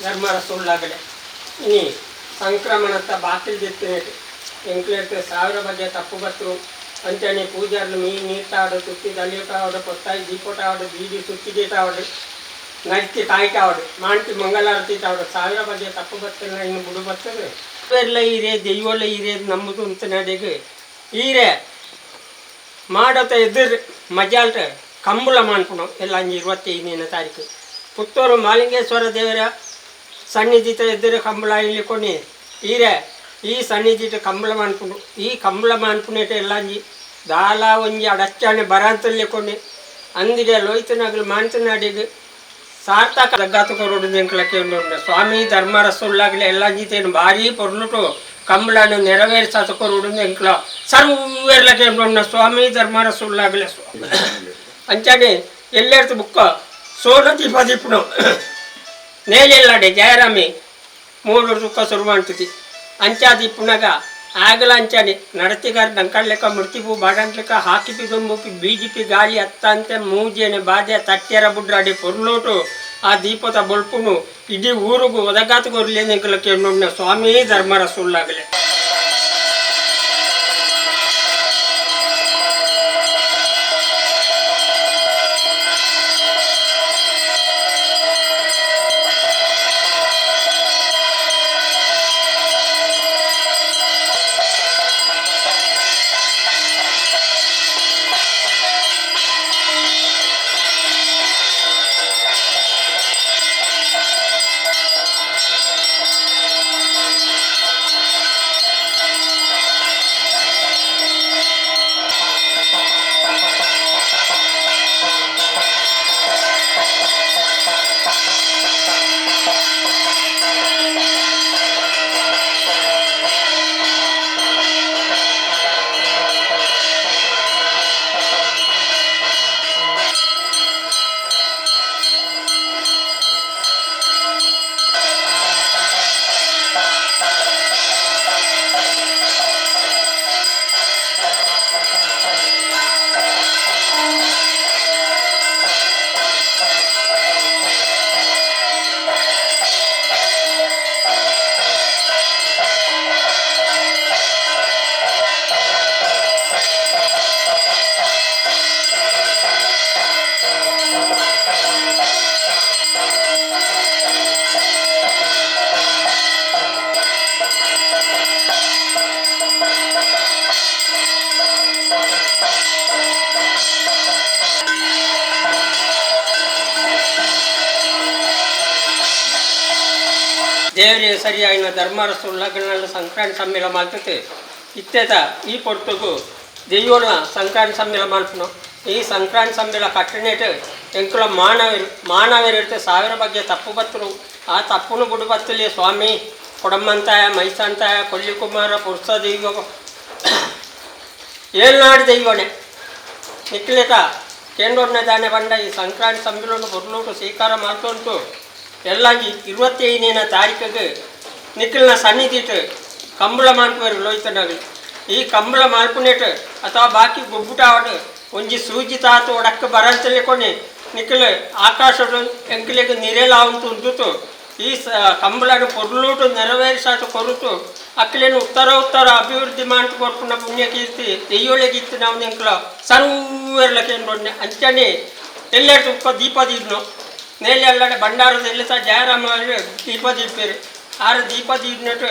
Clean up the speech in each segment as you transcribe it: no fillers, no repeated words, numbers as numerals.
ಧರ್ಮರ ಸುಳ್ಳಾಗಲೆ ಇನಿ ಸಂಕ್ರಮಣತ್ತ ಬಾಕಿಲ್ ದಿತ್ತಿನೇಟ್ ಎಂಕ್ಲೆಟ್ ಸಾವಿರ ಬಗೆ ತಪ್ಪು ಬತ್ತು ಅಂಚನೆ ಪೂಜಾರ್ಲು ಮೀ ನೀರ್ತಾವಡು ತುತ್ತಿ ದಲಿಯತಾವಡು ಕೊತ್ತಾಯಿ ದೀಪೋಟಾವಡು ಬೀದಿ ಸುತ್ತಿಗೇಟಾವಡು ನಡಿತಿ ಕಾಯ್ತಾವಡು ಮಾಂಟಿ ಮಂಗಲಾರತಿ ತಾವಡು ಸಾವಿರ ಬಗೆ ತಪ್ಪು ಬತ್ತಲ್ಲ ಇನ್ನು ಬುಡು ಬರ್ತದೆ ಎಲ್ಲ ಈರೆ ದೈವಲ್ಲ ಈರೆ ನಂಬುದು ಅಂತ ನಡೆಗೆ ಈರೆ ಮಾಡೋತ ಎದುರು ಮಜಾಲ್ಟ ಕಂಬುಳ ಮಾನ್ಪುಣು ಎಲ್ಲ 25ನೇ ತಾರೀಕು ಪುತ್ತೂರು ಮಾಲಿಂಗೇಶ್ವರ ದೇವರ ಸನ್ನಿಧಿತ ಎದುರು ಕಂಬಳ ಇಲ್ಲಿ కొని ಈರೆ ಈ ಸನ್ನಿಧಿಟ ಕಂಬಳ ಮಾನ್ಪುಣು ಈ ಕಂಬಳ ಮಾನ್ಪುನೇಟ ಎಲ್ಲ ದಾಲ ಒಂಜಿ ಅಡಚ್ಚಾಣೆ ಬರಾಂತಲ್ಲಿ కొని ಅಂದಿಗೆ ಲೋಯ್ತನಾಗಲು ಮಾನ್ತನಾಡಿಗೆ ಸಾರ್ಥಕ ದಗ್ಗಾತು ಕೊರೋಡು ಎಂಕ್ಲಕ್ಕೆ ಉಂಡು ಸ್ವಾಮಿ ಧರ್ಮರ ಸುಳ್ಳಾಗಲಿ ಎಲ್ಲ ಜೀತೇನು ಭಾರಿ ಪೊರ್ಲುಟು ಕಂಬಳನ್ನು ನೆರವೇರಿಸಾತ ಕೊರೋಡು ಎಂಕ್ಲ ಸರ್ವೆರ್ಲಕ್ಕೆ ಉಂಡು ಸ್ವಾಮಿ ಧರ್ಮರ ಸುಳ್ಳಾಗಲಿ ಅಂಚಾನೆ ಎಲ್ಲೆರ್ತು ಬುಕ್ಕ ಸೋನ ದೀಪ ದೀಪನು ನೇಲೆಲ್ಲಾಡೆ ಜಯರಾಮಿ ಮೂರು ದುಃಖ ಶುರು ಮಾಡ್ತತಿ ಅಂಚಾ ದೀಪುನಾಗ ಆಗಲ ಅಂಚಾನೆ ನಡತಿಗಾರ ಡಂಕಡ್ಲೆಕ್ಕ ಮೃತಿಪು ಬಾಡಂಟ್ಲೆಕ್ಕ ಹಾಕಿಪಿ ದೊಂಬುಪಿ ಬೀಜಿಪಿ ಗಾಳಿ ಅತ್ತಂತೆ ಮೂಜೇನೆ ಬಾಧೆ ತಟ್ಟ್ಯರ ಬುಡ್ರಾಡಿ ಪೊರ್ಲೋಟು ಆ ದೀಪದ ಬೊಲ್ಪುನು ಇಡೀ ಊರುಗು ಒದಗಾತಗೊರ್ಲಿ ಎಂಕ್ಲಕ್ಕೆ ಸ್ವಾಮಿ ಧರ್ಮರ ಸುಳ್ಳಾಗಲೆ. ದೇವರಿಗೆ ಸರಿಯಾಗಿನ ಧರ್ಮರಸು ಲಗ್ನ ಸಂಕ್ರಾಂತಿ ಸಮ್ಮೇಳ ಮಾಡ್ತತೆ ಇತ್ತೆತ ಈ ಪೊರ್ತುಗು ದೈವೋಳ್ನ ಸಂಕ್ರಾಂತಿ ಸಮ್ಮೇಳ ಮಾಡ್ಪುನು. ಈ ಸಂಕ್ರಾಂತಿ ಸಮ್ಮೇಳ ಕಟ್ಟನೇಟ್ ಎಂಕುಲ ಮಾನವರು ಮಾನವರಿರ್ತೆ ಸಾವಿರ ಬಗ್ಗೆ ತಪ್ಪು ಬತ್ತರು ಆ ತಪ್ಪುನು ಬುಡು ಬತ್ತಲಿ ಸ್ವಾಮಿ ಕೊಡಮ್ಮಂತಾಯ ಮೈಸಂತಾಯ ಕೊಲ್ಲಿಕುಮಾರ ಪುರುಷ ದೈವ ಏಳ್ನಾಡು ದೈವನೇ ನಿಕ್ಲೇತ ಕೇಂದ್ರನ ದಾನೆ ಬಂಡ ಈ ಸಂಕ್ರಾಂತಿ ಸಮ್ಮೇಳನ ಬೊರ್ಲೂಟು ಸ್ವೀಕಾರ ಮಾಡ್ತುಂಟು ಎಲ್ಲಾಂಜಿ 25ನೇ ತಾರೀಕಿಗೆ ನಿಖಿಲ್ನ ಸನ್ನಿಧಿಟ್ಟು ಕಂಬಳ ಮಾನ್ಪುವರು ಲೋಯ್ತನಾಗಲಿ. ಈ ಕಂಬಳ ಮಾಲ್ಪುನೇಟ್ ಅಥವಾ ಬಾಕಿ ಗುಬ್ಬುಟಾವಡು ಒಂಜಿ ಸೂಜಿ ತಾತು ಒಡಕ್ಕೆ ಬರಂತಲ್ಲಿ కొని ನಿಖಿಲ್ ಆಕಾಶಡು ಎಂಕ್ಲೆಗ್ ನಿರೇಲಾವಂತು ಉಂದುತು ಈ ಕಂಬಳನು ಪೊರ್ಲೂಟು ನೆರವೇರಿಸಾತು ಕೊರುತು ಅಕ್ಲೇನು ಉತ್ತರ ಉತ್ತರ ಅಭಿವೃದ್ಧಿ ಮಾಡ್ತು ಕೊರ್ಪುನ ಪುಣ್ಯಕೀರ್ತಿ ದೆಯ್ಯೋಳೆಗಿತ್ತು ನಾವು ಎಂಕ್ಲ ಸರ್ವೆರ್ಲಕ್ಕೆ ಅಂಚನೆ ಎಲ್ಲೆಡ್ದು ಉಪ್ಪ ದೀಪ ದೀಪನು ನೇಲೆ ಅಲ್ಲಡೆ ಭಂಡಾರದ ಎಲ್ಲಿ ಸಹ ಜಯರಾಮ ದೀಪ ದೀಪೇರು ಆರು ದೀಪ ದೀಪನಟ್ಟು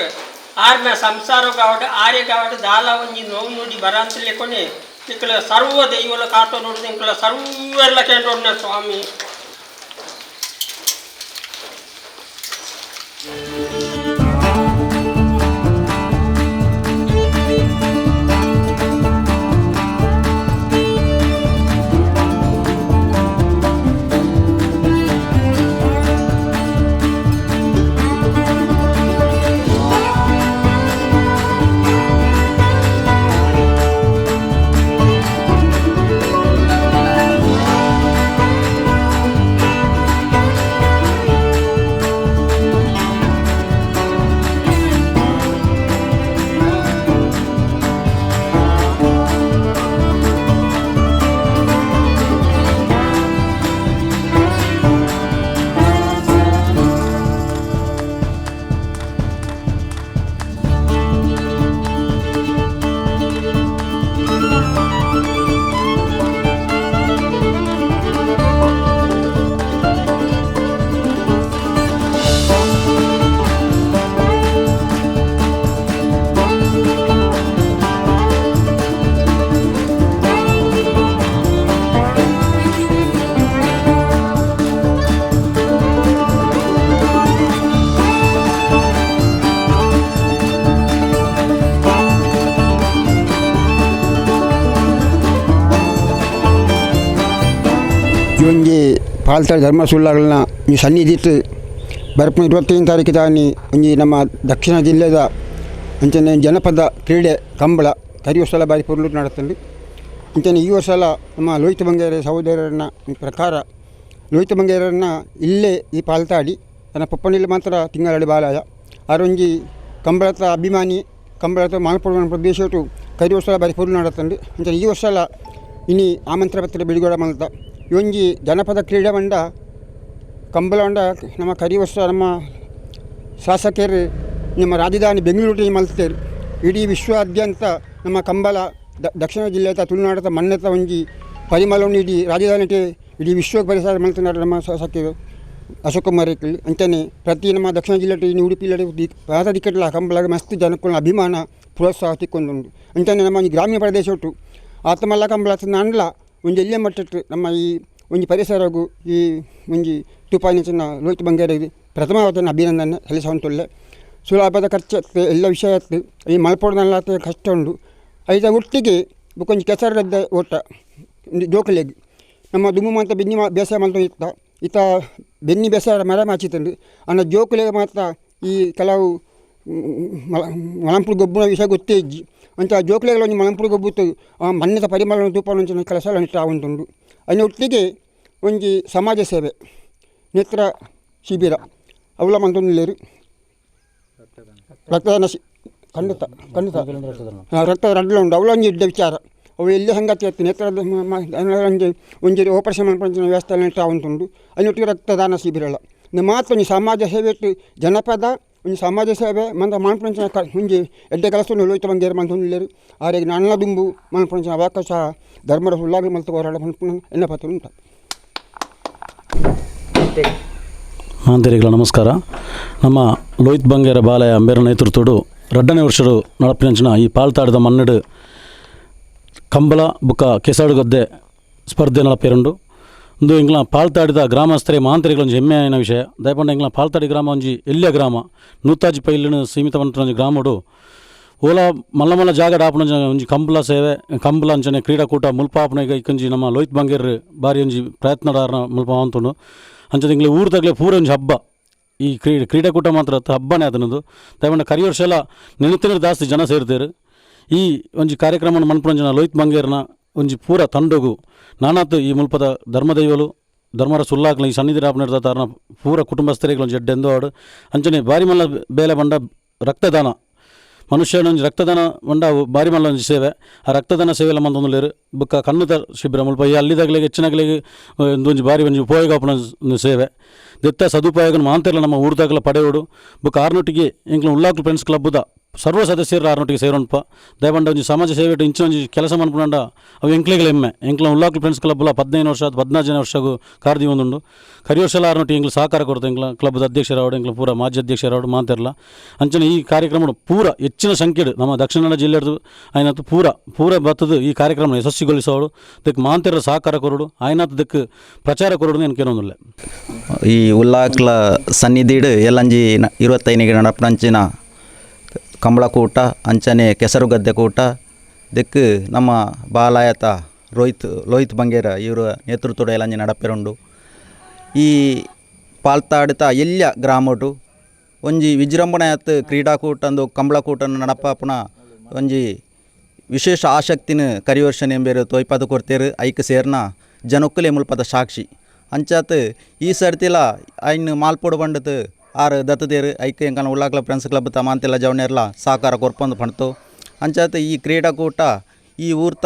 ಆರ್ನ ಸಂಸಾರ ಕಾವಡು ಆರ್ಯ ಕಾವಡು ದಾಲ ಒಂಜಿ ನೋವು ನೋಡಿ ಬರಾಂತಲೇ కొని ನಿಕ್ಕಲ ಸರ್ವ ದೈವಲ ಕಾತೋ ನೋಡಿದ ಇಂಕಲ ಸರ್ವೆರ್ಲ ಕೇಂದ್ರ ಸ್ವಾಮಿ. ಈ ಒಂಜಿ ಪಾಲ್ತಾಡಿ ಧರ್ಮಸುಳ್ಳಾಗಳನ್ನ ಈ ಸನ್ನಿಧಿತ್ತು ಬರ್ಪುನ 25 ತಾರೀಕು ತಾನಿ ಒಂಜಿ ನಮ್ಮ ದಕ್ಷಿಣ ಜಿಲ್ಲೆದ ಅಂಚನೆ ಜನಪದ ಕ್ರೀಡೆ ಕಂಬಳ ಕರಿ ವರ್ಷಲ ಬಾರಿ ಪೊರ್ಲು ನಡತುಂಡು. ಅಂಚನೆ ಈ ವರ್ಷಲ ನಮ್ಮ ಲೋಹಿತ ಬಂಗೇರ ಸಹೋದರನ ಪ್ರಕಾರ ಲೋಹಿತ ಬಂಗೇರನ್ನ ಇಲ್ಲೇ ಈ ಪಾಲ್ತಾಡಿ ತನ್ನ ಪೊಪ್ಪನಿಲ್ಲ ಮಾತ್ರ ತಿಂಗಳಡಿ ಬಾಲಾಯ ಆರೊಂಜಿ ಕಂಬಳದ ಅಭಿಮಾನಿ ಕಂಬಳದ ಮಾಲ್ಪುರ ಪ್ರದೇಶಟು ಕರಿ ವರ್ಷಲ ಬಾರಿ ಪೊರ್ಲು ನಡತುಂಡು. ಅಂಚನೆ ಈ ವರ್ಷಲ ಇನಿ ಆಮಂತ್ರಣ ಪತ್ರ ಬಿಡುಗಡೆ ಮಲ್ತ ಈ ಒಂಜಿ ಜನಪದ ಕ್ರೀಡೆ ಮಂಡ ಕಂಬಳ ಉಂಡ ನಮ್ಮ ಕರಿ ವರ್ಷ ನಮ್ಮ ಶಾಸಕರು ನಮ್ಮ ರಾಜಧಾನಿ ಬೆಂಗಳೂರಿಗೆ ಮಲ್ತೇರು. ಇಡೀ ವಿಶ್ವಾದ್ಯಂತ ನಮ್ಮ ಕಂಬಳ ದಕ್ಷಿಣ ಜಿಲ್ಲೆದ ತುಳುನಾಡದ ಮಣ್ಣದ ಒಂಜಿ ಪರಿಮಳವನ್ನು ಇಡೀ ರಾಜಧಾನಿಗೆ ಇಡೀ ವಿಶ್ವ ಪರಿಸರ ಮಲ್ತನಾಡ ನಮ್ಮ ಶಾಸಕರು ಅಶೋಕ್ ಕುಮಾರ್ ಅಂಚನೆ ಪ್ರತಿ ನಮ್ಮ ದಕ್ಷಿಣ ಜಿಲ್ಲೆ ಇನ್ನು ಉಡುಪಿ ಪಾತ ದಿಕ್ಕಟ್ಲ ಕಂಬಳ ಮಸ್ತ್ ಜನಕ್ಕುಲ ಅಭಿಮಾನ ಪ್ರೋತ್ಸಾಹ ತಿಕ್ಕೊಂದುಂಡು. ಅಂಚನೆ ನಮ್ಮ ಈ ಗ್ರಾಮೀಣ ಪ್ರದೇಶ ಒಟ್ಟು ಆತಮಲ್ಲ ಕಂಬಳ ನಾನ್ಲ ಒಂಜಿ ಎಲ್ಯ ಮಟ್ಟಟ್ಟು ನಮ್ಮ ಈ ಒಂಜಿ ಪರಿಸರಗು ಈ ಒಂಜಿ ತುಪಾನಿಚಿನ ಲೋಹಿತ ಬಂಗೇರ ಪ್ರಥಮವಾದ ಅಭಿನಂದನೆ ಸಲ್ಲಿಸುವಂತುಳ್ಳೆ. ಸುಲಭದ ಖರ್ಚು ಎಲ್ಲ ವಿಷಯ ಇತ್ತು ಈ ಮಲ್ಪೊಡ್ನಲ್ಲ ಕಷ್ಟ ಉಂಡು. ಐದ ಒಟ್ಟಿಗೆ ಬೊಕ್ಕೊಂಜಿ ಕೆಸರದ್ದ ಓಟ ಜೋಕುಲೆಗ್ ನಮ್ಮ ದುಂಬು ಮಾತ ಬೆನ್ನಿ ಬೇಸಾಯ ಮಲ್ತೊಂದು ಇತ್ತ ಇತ್ತ ಬೆನ್ನಿ ಬೇಸಾಯ ಮರ ಮಾಚಿತುಂಡು. ಅಂಡ ಜೋಕುಲೆಗ್ ಮಾತ್ರ ಈ ಕೆಲವು ಮಲಂಪುಡು ಗೊಬ್ಬುನ ವಿಷಯ ಗೊತ್ತೇ ಇಜ್ಜಿ. ಅಂಚ ಜೋಕುಲೆಗ್ ಒಂಜಿ ಮಲಂಪುಡು ಗೊಬ್ಬುತ್ತು ಆ ಮಣ್ಣದ ಪರಿಮಳ ತೂಪುನ ಕೆಲಸ ಆವೊಂದುಂಡು. ಐನ ಒಟ್ಟಿಗೆ ಒಂಜಿ ಸಮಾಜ ಸೇವೆ ನೇತ್ರ ಶಿಬಿರ ಅವುಲ ಮಲ್ತೊಂದುಲ್ಲೆರ್. ರಕ್ತದಾನ ಖಂಡಿತ ಖಂಡಿತ ರಕ್ತ ರಡ್ಲ ಉಂಡು. ಅವುಲ ಒಂಜಿ ಎಡ್ಡೆ ವಿಚಾರ. ಅವು ಎಲ್ಲಿ ಸಂಗತಿ ಆಯ್ತು ನೇತ್ರದ ಒಂಜಿ ಒಂಜಿ ಆಪರೇಷನ್ ಮಲ್ಪುನ ವ್ಯವಸ್ಥೆ ಆವೊಂದುಂಡು. ಐನೊಟ್ಟಿಗೆ ರಕ್ತದಾನ ಶಿಬಿರಲ ಮಾತ್ರ ಒಂಜಿ ಸಮಾಜ ಸೇವೆ ಜನಪದ ಒಂಜಿ ಸಮಾಜ ಸೇವೆ ಮಂದ ಮಲ್ಪುನಂಚಿನ ಒಂಜಿ ಎಡ್ಡೆ ಕೆಲಸ ಲೋಹಿತ ಬಂಗೇರ್ ಮಲ್ತೊಂದುಲ್ಲೆರ್. ಆರೆಗ್ ನನಲ ದುಂಬು ಮಲ್ಪುನಂಚಿನ ಅವಕಾಶ ಧರ್ಮದ ಸುಳ್ಳಾಗಿ ಮಲ್ತ್ ಹೋರಾಟ ಮಲ್ಪುನ ಎನ್ನ ಪತ್ರ ಉಂಟು. ಮಾಂತರಿಗಳ ನಮಸ್ಕಾರ. ನಮ್ಮ ಲೋಹಿತ್ ಬಂಗೇರ ಬಾಲಯ ಅಂಬೇರ ನೇತೃತ್ವಡು ರಡ್ಡನೇ ವರ್ಷಡು ನಡಪಿನಂಚಿನ ಈ ಪಾಲ್ತಾಡದ ಮನ್ನಡು ಕಂಬಳ ಬುಕ್ಕ ಕೆಸಡುಗದ್ದೆ ಸ್ಪರ್ಧೆ ನಡಪೇರುಂಡು. ಇಂದು ಎಂಗ್ಲ ಪಾಲ್ತಾಡಿದ ಗ್ರಾಮಸ್ಥರೇ ಮಾಂತರಿಗಳ ಒಂಜಿ ಹೆಮ್ಮೆಯ ವಿಷಯ. ದಯಪಂಡ ಎಂಗ್ಲ ಪಾಲ್ತಾಡಿ ಗ್ರಾಮ ಒಂಜಿ ಎಲ್ಯ ಗ್ರಾಮ ನೂತಾಜಿ ಪೈಲಿನ ಸೀಮಿತ ಒಂಜಿ ಗ್ರಾಮಡು ಓಲ ಮಲ್ಲ ಮಲ್ಲ ಜಾಗ ಡಾಪುನ ಒಂಜಿ ಕಂಬಳ ಸೇವೆ ಕಂಬಳ ಅಂಚನೆ ಕ್ರೀಡಾಕೂಟ ಮುಲ್ಪ ಆಪುನ ಈಗ ಇಕ್ಕೊಂಜಿ ನಮ್ಮ ಲೋಹಿತ್ ಬಂಗೇರ್ ಬಾರಿ ಒಂಜಿ ಪ್ರಯತ್ನದಾರನ ಮುಲ್ಪ ಆವೊಂತುಂಡು. ಅಂಚನೆ ಎಂಗ್ಲ ಊರುದಾಗ್ಲೆ ಪೂರ ಒಂಜಿ ಹಬ್ಬ ಈ ಕ್ರೀಡಾಕೂಟ ಮಾತ್ರ ಅತ್ತ ಹಬ್ಬನೇ ಆತನದು. ದಯಪಂಡ ಕರಿ ವರ್ಷ ಎಲ್ಲ ನೆನೆತಿನ ಜಾಸ್ತಿ ಜನ ಸೇರ್ತೇರು. ಈ ಒಂಜಿ ಕಾರ್ಯಕ್ರಮನ ಮನ್ಪುನಂಚಿನ ಲೋಹಿತ್ ಬಂಗೇರ್ನ ಒಂಜಿ ಪೂರ ತಂಡಗು ನಾನಾತ್ ಈ ಮುಲ್ಪದ ಧರ್ಮದೈವಲು ಧರ್ಮರ ಸುಲ್ಲಾಕ್ಲ ಈ ಸನ್ನಿಧಿ ರಾಪನ ತಾರನ ಪೂರ ಕುಟುಂಬಸ್ಥರಿಗೆ ಒಂಜಿ ಎಡ್ಡೆ ಆಡು. ಅಂಚನೆ ಬಾರಿ ಮಲ್ಲ ಬೇಲೆ ಬಂಡ ರಕ್ತದಾನ ಮನುಷ್ಯನ ಒಂಜಿ ರಕ್ತದಾನ ಬಂಡ ಅವು ಬಾರಿ ಮಲ್ಲ ಒಂಜಿ ಸೇವೆ. ಆ ರಕ್ತದಾನ ಸೇವೆ ಎಲ್ಲ ಮಂತೊಂದುಲ್ಲೆರ್. ಬೊಕ್ಕ ಕಣ್ಣುದ ಶಿಬಿರ ಮುಲ್ಪ ಈ ಅಲ್ಲಿದಾಗಲಿಗೆ ಹೆಚ್ಚಿನಗಲಿಗೆ ಒಂಜಿ ಬಾರಿ ಒಂಜಿ ಉಪಯೋಗ ಆಪುನ ಸೇವೆ ದೆತ್ತ ಸದುಪಯೋಗ ಮಾಂತೆರ್ಲ ನಮ್ಮ ಊರುದಾಗಲ ಪಡೆಯೋಡು. ಬೊಕ್ಕ ಆರ್ನೊಟ್ಟಿಗೆ ಎಂಕ್ಲ ಉಳ್ಳಾಕ್ಲು ಫ್ರೆಂಡ್ಸ್ ಕ್ಲಬ್ದ ಸರ್ವ ಸದಸ್ಯರು ಆರ್ನೊಟ್ಟಿಗೆ ಸೇರೊನ್ಪ. ದಯಪಂಡ ಒಂಜಿ ಸಮಾಜ ಸೇವೆ ಇಂಚಿನ ಒಂಜಿ ಕೆಲಸ ಮನ್ಪುನಂಡ ಅವು ಎಂಕ್ಲೆಗಳ ಹೆಮ್ಮೆ. ಎಂಕ್ಲ ಉಳ್ಳಾಕ್ಲು ಫ್ರೆಂಡ್ಸ್ ಕ್ಲಬ್ಲ 15 ವರ್ಷ 14 ವರ್ಷಗೂ ಕಾರ್ದಿ ಒಂದುಂಡು. ಕರಿ ವರ್ಷಲ ಆರ್ನೊಟ್ಟಿಗೆ ಎಂಕ್ಲ ಸಹಕಾರ ಕೊಡ್ತು ಎಂಕ್ಲ ಕ್ಲಬ್ದ ಅಧ್ಯಕ್ಷರಾವಡು ಎಂಕ್ಲ ಪೂರ ಮಾಜಿ ಅಧ್ಯಕ್ಷರಾವಡು ಮಾಂತೆರ್ಲ. ಅಂಚನೆ ಈ ಕಾರ್ಯಕ್ರಮ ಪೂರ ಹೆಚ್ಚಿನ ಸಂಖ್ಯೆಡು ನಮ್ಮ ದಕ್ಷಿಣ ಕನ್ನಡ ಜಿಲ್ಲೆದು ಆಯ್ನತ್ತು ಪೂರ ಪೂರ ಬತ್ತದು ಈ ಕಾರ್ಯಕ್ರಮ ಯಶಸ್ವಿಗೊಳಿಸೋಡು ದಕ್ಕೆ ಮಾಂತೆರ ಸಹಕಾರ ಕೊರಡು ಆಯ್ನತ್ತು ದಕ್ಕೆ ಪ್ರಚಾರ ಕೊರಡು ಎನ್ಕೇನೊಂದುಲ್ಲೆ. ಈ ಉಲ್ಲಾಕ್ಲ ಸನ್ನಿಧಿಡು ಎಲ್ಲಂಜಿ 25 ನಡಪನಂಚಿನ ಕಂಬಳಕೂಟ ಅಂಚನೆ ಕೆಸರುಗದ್ದೆ ಕೂಟ ದಿಕ್ಕು ನಮ್ಮ ಬಾಲಾಯತ ಲೋಹಿತ್ ಬಂಗೇರ ಇವರು ನೇತೃತ್ವದ ಎಲ್ಲಂಜಿ ನಡಪೆರುಂಡು. ಈ ಪಾಲ್ತಾಡಿತ ಎಲ್ಯ ಗ್ರಾಮಟು ಒಂಜಿ ವಿಜೃಂಭಣೆಯತ್ ಕ್ರೀಡಾಕೂಟ ಅಂದು ಕಂಬಳಕೂಟನ ನಡಪಾಪುನ ಒಂಜಿ ವಿಶೇಷ ಆಸಕ್ತಿನ ಕರಿವರ್ಷನ್ ಎಂಬೇರು ತೋಯ್ಪದ ಕೊಡ್ತೇರು. ಐಕ್ ಸೇರ್ನ ಜನಕ್ಕುಲೆ ಮುಲ್ಪದ ಸಾಕ್ಷಿ ಅಂಚಾತ್ ಈ ಸರ್ತಿಲ ಐನ್ ಮಾಲ್ಪೋಡು ಬಂಡತು ಆರು ದತ್ತದೇರು. ಐಕ್ ಎಂಕನ ಉಳ್ಳಾಕ್ಲ ಫ್ರೆಂಡ್ಸ್ ಕ್ಲಬ್ ತಮಾಂತೆಲ್ಲ ಜವನೇರ್ಲ ಸಹಕಾರ ಕೊರ್ಪೊಂದು ಪಣ್ತು. ಅಂಚಾತ್ ಈ ಕ್ರೀಡಾಕೂಟ ಈ ಊರ್ತ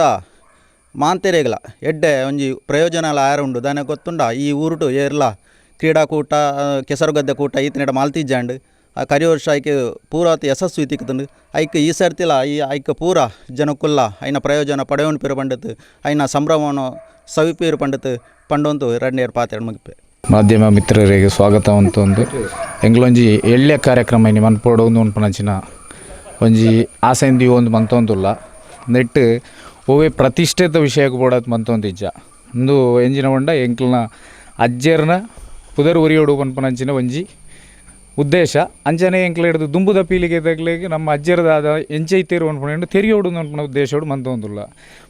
ಮಾಂತೆರೇಗಲ ಎಡ್ಡೆ ಒಂಜಿ ಪ್ರಯೋಜನಲ ಆರ ಉಂಡು ದಾನೆ ಗೊತ್ತುಂಡ. ಈ ಊರುಟು ಏರ್ಲ ಕ್ರೀಡಾಕೂಟ ಕೆಸರುಗದ್ದೆ ಕೂಟ ಈತನೆಡ ಮಾಲ್ತಿಜ್ಜಾಂಡ್ ಆ ಕರಿ ವರ್ಷ ಐಕ್ ಪೂರಾತ್ ಯಶಸ್ವಿ ತಿಕ್ಕುದುಂಡು. ಐಕ್ ಈ ಸರ್ತಿಲ ಈ ಐಕ್ ಪೂರ ಜನಕ್ಕುಲ್ಲ ಐನ ಪ್ರಯೋಜನ ಪಡೆಯೋಣ ಪಿರು ಪಂಡತ್ ಐನ ಸಂಭ್ರಮವನ್ನು ಸವಿಪೀರು ಪಂಡತ್ ಪಂಡೊಂತು ಎರಡನೇ ಪಾತ್ರ ಮುಗಿಪೆ. ಮಾಧ್ಯಮ ಮಿತ್ರರಿಗೆ ಸ್ವಾಗತ ಅಂತ ಎಂಗ್ಲೊಂಜಿ ಎಳ್ಳೆ ಕಾರ್ಯಕ್ರಮ ಇನಿ ಮನ್ಪೋಡು ಒಂದು ಉನ್ಪನಂಚಿನ ಒಂಜಿ ಆಸೆಂದಿ ಒಂದು ಮಂತೊಂದುಲ್ಲ ನೆಟ್ ಒವ್ವೆ ಪ್ರತಿಷ್ಠಿತ ವಿಷಯಕ್ಕೆ ಬೋಡತ್ ಮಂತೊಂದಿಜ್ಜ ಇಂದು ಎಂಜಿನ ಹೊಂಡ ಎಂಕ್ಲನ ಅಜ್ಜೆರ್ನ ಪುದರ್ ಉರಿಯೋಡು ಪನ್ಪನಂಚಿನ ಒಂಜಿ ಉದ್ದೇಶ. ಅಂಚನೆ ಎಂಕ್ಲ ಹಿಡ್ದು ದುಂಬುದ ಪೀಳಿಗೆ ತಗ್ಲಿಗೆ ನಮ್ಮ ಅಜ್ಜೆರ್ದಾದ ಎಂಚೈತೇರು ಅನ್ಪುನ ತೆರಿಯೋಡು ಅನ್ಪುನ ಉದ್ದೇಶೋಡು ಮಂತೊಂದುಲ್ಲ.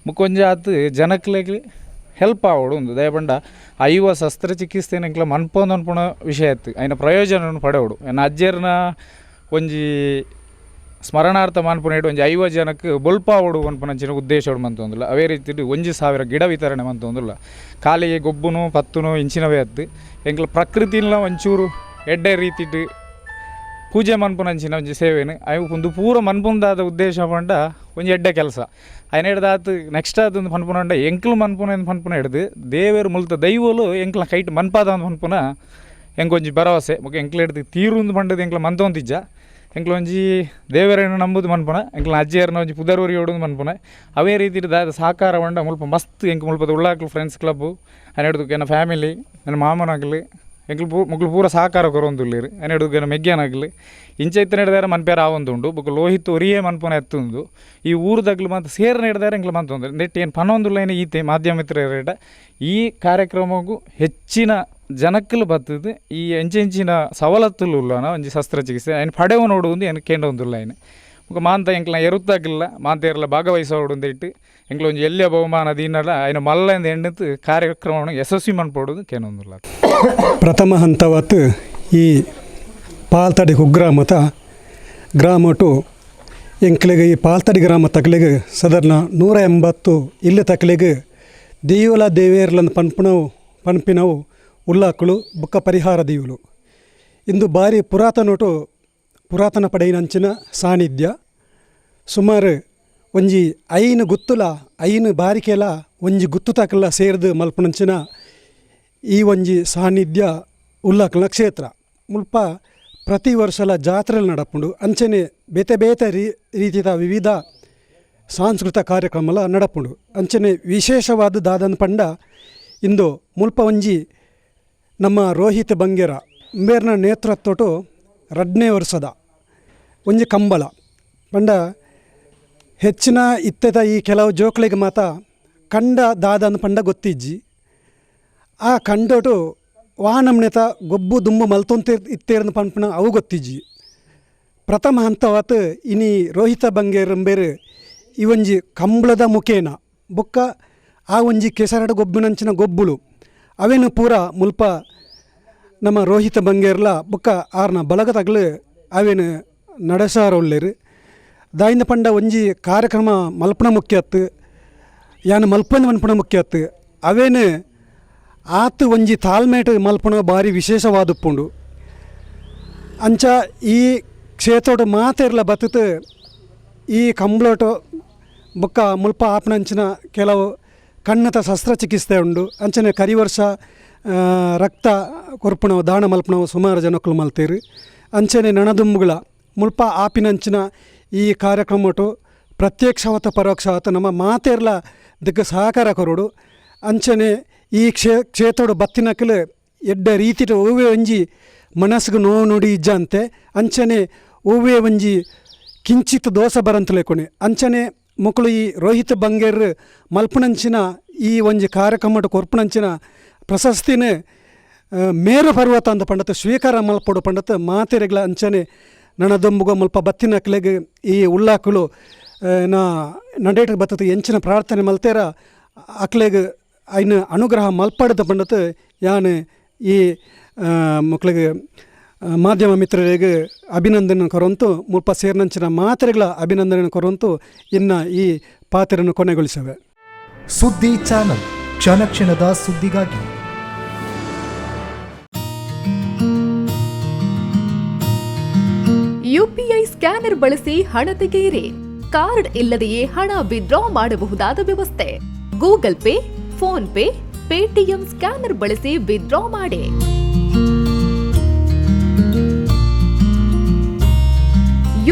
ಮುಕ್ಕೊಂಜಿ ಆತು ಜನಕ್ಲೆಗ್ Help ಆವಡು ಉಂದು ದಯಪಂಡ ಐವ ಶಸ್ತ್ರಚಿಕಿತ್ಸೆ ಎಂಕ್ಲ ಮನ್ಪೊಂದು ಅನ್ಪುನ ವಿಷಯ ಇತ್ತು ಐನ ಪ್ರಯೋಜನವನ್ನು ಪಡೆವಡು. ಎನ್ನ ಅಜ್ಜೆರ್ನ ಒಂಜಿ ಸ್ಮರಣಾರ್ಥ ಮನ್ಪುನೇಟ್ ಒಂಜಿ 50 ಜನಕ್ಕೆ ಬೊಲ್ಪಾವಡು ಪನ್ಪುನಂಚಿನ ಉದ್ದೇಶ ಮಂತೊಂದುಲ್ಲ. ಅವೇ ರೀತಿ 1000 ಗಿಡ ವಿತರಣೆ ಮಂತೊಂದುಲ್ಲ. ಖಾಲಿ ಗೊಬ್ಬುನು ಪತ್ತುನು ಇಂಚಿನವೇ ಅತ್ತು ಎಂಕ್ಲ ಪ್ರಕೃತಿನ ಒಂಚೂರು ಎಡ್ಡೆ ರೀತಿಟ್ ಪೂಜೆ ಮನ್ಪುನಂಚಿನ ಒಂಜಿ ಸೇವೆನು ಅವು ಒಂದು ಪೂರ ಮನ್ಪುಂದಾದ ಉದ್ದೇಶ ಪಂಡ ಒಂಜಿ ಎಡ್ಡೆ ಕೆಲಸ. ಐನ ಹಿಡ್ದು ನೆಕ್ಸ್ಟ್ ಅದು ಪನ್ಪುನಂಡ ಎಂಕ್ಲು ಮನ್ಪುನ ಪನ್ಪುನ ಹಿಡ್ದು ದೇವರು ಮುಲ್ತ ದೈವಲು ಎಂಕ್ಲ ಕೈಟ್ ಮನ್ಪಾದ ಪನ್ಪುನ ಎಂಕೊಂಜಿ ಭರವಸೆ. ಬೊಕ ಎಂಕ್ಲ ಹಿಡ್ದು ತೀರುಂದು ಪಂಡದು ಎಂಕ್ಲ ಮಂತೊಂದಿಜ್ಜ. ಎಂಕ್ಲ ಒಂಜಿ ದೇವರನ್ನು ನಂಬುದು ಮನ್ಪುನ ಎಂಕ್ಲ ಅಜ್ಜಿಯರ್ನ ಒಂಜಿ ಪುದರ್ವರಿ ಓಡುದು ಮನ್ಪುನ. ಅವೇ ರೀತಿ ದಾದ ಸಹಕಾರ ಪಂಡ ಮುಲ್ಪ ಮಸ್ತ್ ಎಂಕ್ ಮುಲ್ಪದ ಉಳ್ಳಾಕ್ಲು ಫ್ರೆಂಡ್ಸ್ ಕ್ಲಬ್ಬು ಐನ ಹಿಡ್ದು ಎನ್ನ ಫ್ಯಾಮಿಲಿ ಎನ್ನ ಮಾಮನಾಗಲಿ ಎಂಕ್ಲು ಪೂ ಮುಕ್ಲು ಪೂರ ಸಹಕಾರ ಕೊರೊಂದುಲ್ಲೆರ್. ಐನ ಹಿಡ್ದು ಎನ್ನ ಮೆಗ್ಯನಾಗಲಿ ಇಂಚ ಇತ್ತಿನ ಹಿಡ್ದಾರ ಮನ್ಪೇರ ಆವೊಂದುಂಡು. ಬೊಕ ಲೋಹಿತ್ ಒರಿಯೇ ಮನ್ಪುನ ಎತ್ತುಂದು ಈ ಊರುದಗ್ಲು ಮಾತ ಸೇರ್ನ ಹಿಡ್ದಾರ ಎಂಕ್ಲು ಮಂತೊಂದು ನೆಟ್ ಏನು ಪನೊಂದುಲ್ಲ ಈತೆ ಮಾಧ್ಯಮ ಮಿತ್ರರೇಟ ಈ ಕಾರ್ಯಕ್ರಮಕ್ಕೂ ಹೆಚ್ಚಿನ ಜನಕ್ಕಲು ಬತ್ತದು ಈ ಎಂಚೆಂಚಿನ ಸವಲತ್ತುಲು ಉಲ್ಲನ ಒಂಜಿ ಶಸ್ತ್ರಚಿಕಿತ್ಸೆ ಐನ್ ಪಡೆವು ನೋಡುವುದು ಏನು ಕೇಂಡೊಂದುಲ್ಲ ಐನು. ಬೊಕ ಮಾಂತ ಎಂಕ್ಲ ಎರುತ್ತಾಗಿಲ್ಲ ಮಾಂತ ಭಾಗವಹಿಸೋಡು ಇಟ್ಟು ಎಂಕ್ಲ ಒಂಜಿ ಎಲ್ಲಿಯ ಬಹುಮಾನ ದೀನಲ ಐನ ಮಲ್ಲ ಎಂದ ಕಾರ್ಯಕ್ರಮವನ್ನು ಯಶಸ್ವಿ ಮನ್ಪೊಡುದು ಕೇನೊಂದುಲ್ಲ. ಪ್ರಥಮ ಹಂತವತ್ ಈ ಪಾಲ್ತಡಿ ಕುಗ್ರಾಮತ ಗ್ರಾಮಟು ಎಂಕ್ಲೆಗ್ ಈ ಪಾಲ್ತಡಿ ಗ್ರಾಮ ತಕ್ಲೆಗ್ ಸದರ್ನ 180 ಇಲ್ಲ ತಕ್ಲೆಗ್ ದೇವಲ ದೇವೇರ್ಲನ್ ಪನ್ಪುನವು ಪನ್ಪಿನವು ಉಲ್ಲಾಕುಲು ಬೊಕ್ಕ ಪರಿಹಾರ ದೀವುಲು. ಇಂದು ಬಾರಿ ಪುರಾತನೊಟು ಪುರಾತನ ಪಡೆಯಿನಂಚಿನ ಸಾನ್ನಿಧ್ಯ. ಸುಮಾರು ಒಂಜಿ 5 ಗುತ್ತುಲ 5 ಬಾರಿಕೆಲ ಒಂಜಿ ಗುತ್ತು ತಕಲ ಸೇರ್ದು ಮಲ್ಪುನಂಚಿನ ಈ ಒಂಜಿ ಸಾನ್ನಿಧ್ಯ ಉಲ್ಲಾಕುಲ್ನ ಕ್ಷೇತ್ರ. ಮುಲ್ಪ ಪ್ರತಿ ವರ್ಷಲ ಜಾತ್ರೆ ನಡಪುಂಡು. ಅಂಚನೆ ಬೇತೆ ಬೇತೆ ರೀತಿಯ ವಿವಿಧ ಸಾಂಸ್ಕೃತಿಕ ಕಾರ್ಯಕ್ರಮಲ ನಡಪುಂಡು. ಅಂಚನೆ ವಿಶೇಷವಾದ ದಾದನ್ ಪಂಡ ಇಂದು ಮುಲ್ಪ ಒಂಜಿ ನಮ್ಮ ರೋಹಿತ್ ಬಂಗೇರ ಮೇರ್ನ ನೇತೃತ್ವಟು 2ನೇ ವರ್ಷದ ಒಂಜಿ ಕಂಬಳ ಪಂಡ ಹೆಚ್ಚಿನ ಇತ್ತೆದ ಈ ಕೆಲವು ಜೋಕ್ಲೆಗ್ ಮಾತ ಕಂಡ ದಾದನ್ ಪಂಡ ಗೊತ್ತಿಜ್ಜಿ. ಆ ಕಂಡೋಟು ವಾನಮ್ನೆತ ಗೊಬ್ಬು ದುಂಬು ಮಲ್ತೊಂತೆ ಇತ್ತೇರ್ನ ಪನ್ಪುನ ಅವು ಗೊತ್ತಿಜ್ಜಿ. ಪ್ರಥಮ ಹಂತವಾತ್ ಇನಿ ರೋಹಿತ ಬಂಗೇರಂಬೇರು ಈ ಒಂಜಿ ಕಂಬಳದ ಮುಖೇನ ಬೊಕ್ಕ ಆ ಒಂಜಿ ಕೆಸರಡ ಗೊಬ್ಬಿನಂಚಿನ ಗೊಬ್ಬುಳು ಅವೇನು ಪೂರ ಮುಲ್ಪ ನಮ್ಮ ರೋಹಿತ ಬಂಗೇರ್ಲ ಬೊಕ್ಕ ಆರ್ನ ಬಳಗ ತಗ್ಲು ಅವೇನು ನಡೆಸಾರ ಉಳ್ಳೇರು. ದಾಯಿಂದ ಪಂಡ ಒಂಜಿ ಕಾರ್ಯಕ್ರಮ ಮಲ್ಪನ ಮುಖ್ಯತ್ತು ಯಾನ್ ಮಲ್ಪನ ಮನ್ಪುನ ಮುಖ್ಯತ್ತು ಅವೇನು ಆತ್ ಒಂಜಿ ತಾಳ್ಮೇಟ್ ಮಲ್ಪನ ಭಾರಿ ವಿಶೇಷವಾದುಪ್ಪುಂಡು. ಅಂಚ ಈ ಕ್ಷೇತ್ರಡು ಮಾತೆರ್ಲ ಬತ್ತುತು ಈ ಕಂಬ್ಳೋಟು ಬೊಕ್ಕ ಮುಲ್ಪ ಆಪನಂಚಿನ ಕೆಲವು ಕಣ್ಣತ ಶಸ್ತ್ರಚಿಕಿತ್ಸೆ ಉಂಡು. ಅಂಚನೆ ಕರಿವರ್ಷ ರಕ್ತ ಕೊರ್ಪುಣವು ದಾನ ಮಲ್ಪುಣವು ಸುಮಾರು ಜನಕ್ಕಲು ಮಲ್ತೇರು. ಅಂಚನೆ ನಣದುಂಬುಗಳ ಮುಲ್ಪ ಆಪಿನಂಚಿನ ಈ ಕಾರ್ಯಕ್ರಮಟು ಪ್ರತ್ಯಕ್ಷವಾತ ಪರೋಕ್ಷವಾತ ನಮ್ಮ ಮಾತೆರ್ಲ ದಿಕ್ಕ ಸಹಕಾರ ಕೊರಡು. ಅಂಚನೆ ಈ ಕ್ಷೇತ್ರಡು ಬತ್ತಿನಕಲು ಎಡ್ಡೆ ರೀತಿಟ್ ಒವ್ವೇ ಒಂಜಿ ಮನಸ್ಸಿಗೆ ನೋವು ನುಡಿ ಇಜ್ಜಂತೆ ಅಂಚನೆ ಒವ್ವೇ ಒಂಜಿ ಕಿಂಚಿತ್ ದೋಸೆ ಬರಂತಲೇಕೊಣೆ. ಅಂಚನೆ ಮೊಕುಲು ಈ ರೋಹಿತ್ ಬಂಗೇರ್ ಮಲ್ಪುನಂಚಿನ ಈ ಒಂಜಿ ಕಾರ್ಯಕ್ರಮಡ್ ಕೊರ್ಪುನಂಚಿನ ಪ್ರಶಸ್ತಿನ ಮೇರು ಪರ್ವತ ಅಂತ ಪಂಡತ್ ಸ್ವೀಕಾರ ಮಲ್ಪೊಡು ಪಂಡತ್ ಮಾತೆರೆಗ್ಲ ಅಂಚನೆ ನನದೊಂಬುಗ ಮುಲ್ಪ ಬತ್ತಿನಕ್ಲೆಗ್ ಈ ಉಳ್ಳಾಕುಲು ನಾ ನಡೆಟ್ ಬತ್ತದ ಎಂಚಿನ ಪ್ರಾರ್ಥನೆ ಮಲ್ತೇರ ಅಕ್ಲೆಗ್ ಐನ ಅನುಗ್ರಹ ಮಲ್ಪಡದ ಪಂಡತ್ ಯಾನ್ ಈ ಮಕ್ಳಿಗೆ ಮಾಧ್ಯಮ ಮಿತ್ರರಿಗೆ ಅಭಿನಂದನೆ ಕೊರಂತು ಮುಲ್ಪ ಸೇರಿನಂಚಿನ ಮಾತೆರೆಗಳ ಅಭಿನಂದನೆ ಕೊರಂತು ಇನ್ನು ಈ ಪಾತ್ರವನ್ನು ಕೊನೆಗೊಳಿಸವೆ. ಸುದ್ದಿ ಚಾನಲ್ ಕ್ಷಣ ಕ್ಷಣದ ಸುದ್ದಿಗಾಗಿ. ಯುಪಿಐ ಸ್ಕ್ಯಾನರ್ ಬಳಸಿ ಹಣ ತೆಗೆಯಿರಿ. ಕಾರ್ಡ್ ಇಲ್ಲದೆಯೇ ಹಣ ವಿತ್ಡ್ರಾ ಮಾಡಬಹುದಾದ ವ್ಯವಸ್ಥೆ. Google Pay, PhonePe, Paytm scanner ಬಳಸಿ ವಿತ್ಡ್ರಾ ಮಾಡಿ.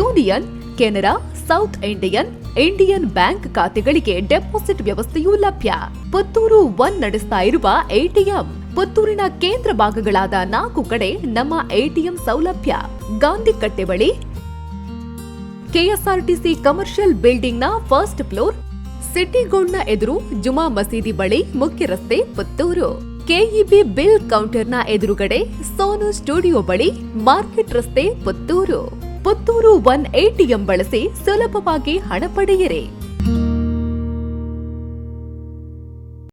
Union, Canara, South Indian, Indian Bank ಖಾತೆಗಳಿಗೆ ಡೆಪಾಸಿಟ್ ವ್ಯವಸ್ಥೆಯೂ ಲಭ್ಯ. ಪುತ್ತೂರು ಒನ್ ನಡೆಸ್ತಾ ಇರುವ ಎಟಿಎಂ. ಪುತ್ತೂರಿನ ಕೇಂದ್ರ ಭಾಗಗಳಾದ 4 ಕಡೆ ನಮ್ಮ ಎಟಿಎಂ ಸೌಲಭ್ಯ. ಗಾಂಧಿಕಟ್ಟೆ ಬಳಿ ಕೆಎಸ್ಆರ್ಟಿಸಿ ಕಮರ್ಷಿಯಲ್ ಬಿಲ್ಡಿಂಗ್ನ first floor, city ಗೋಲ್ಡ್ನ ಎದುರು ಜುಮಾ ಮಸೀದಿ ಬಳಿ ಮುಖ್ಯ ರಸ್ತೆ ಪುತ್ತೂರು, ಕೆಇಬಿ ಬಿಲ್ ಕೌಂಟರ್ನ ಎದುರುಗಡೆ ಸೋನು ಸ್ಟುಡಿಯೋ ಬಳಿ ಮಾರ್ಕೆಟ್ ರಸ್ತೆ ಪುತ್ತೂರು. ಪುತ್ತೂರು ಒನ್ ಎಟಿಎಂ ಬಳಸಿ ಸುಲಭವಾಗಿ ಹಣ ಪಡೆಯಿರಿ.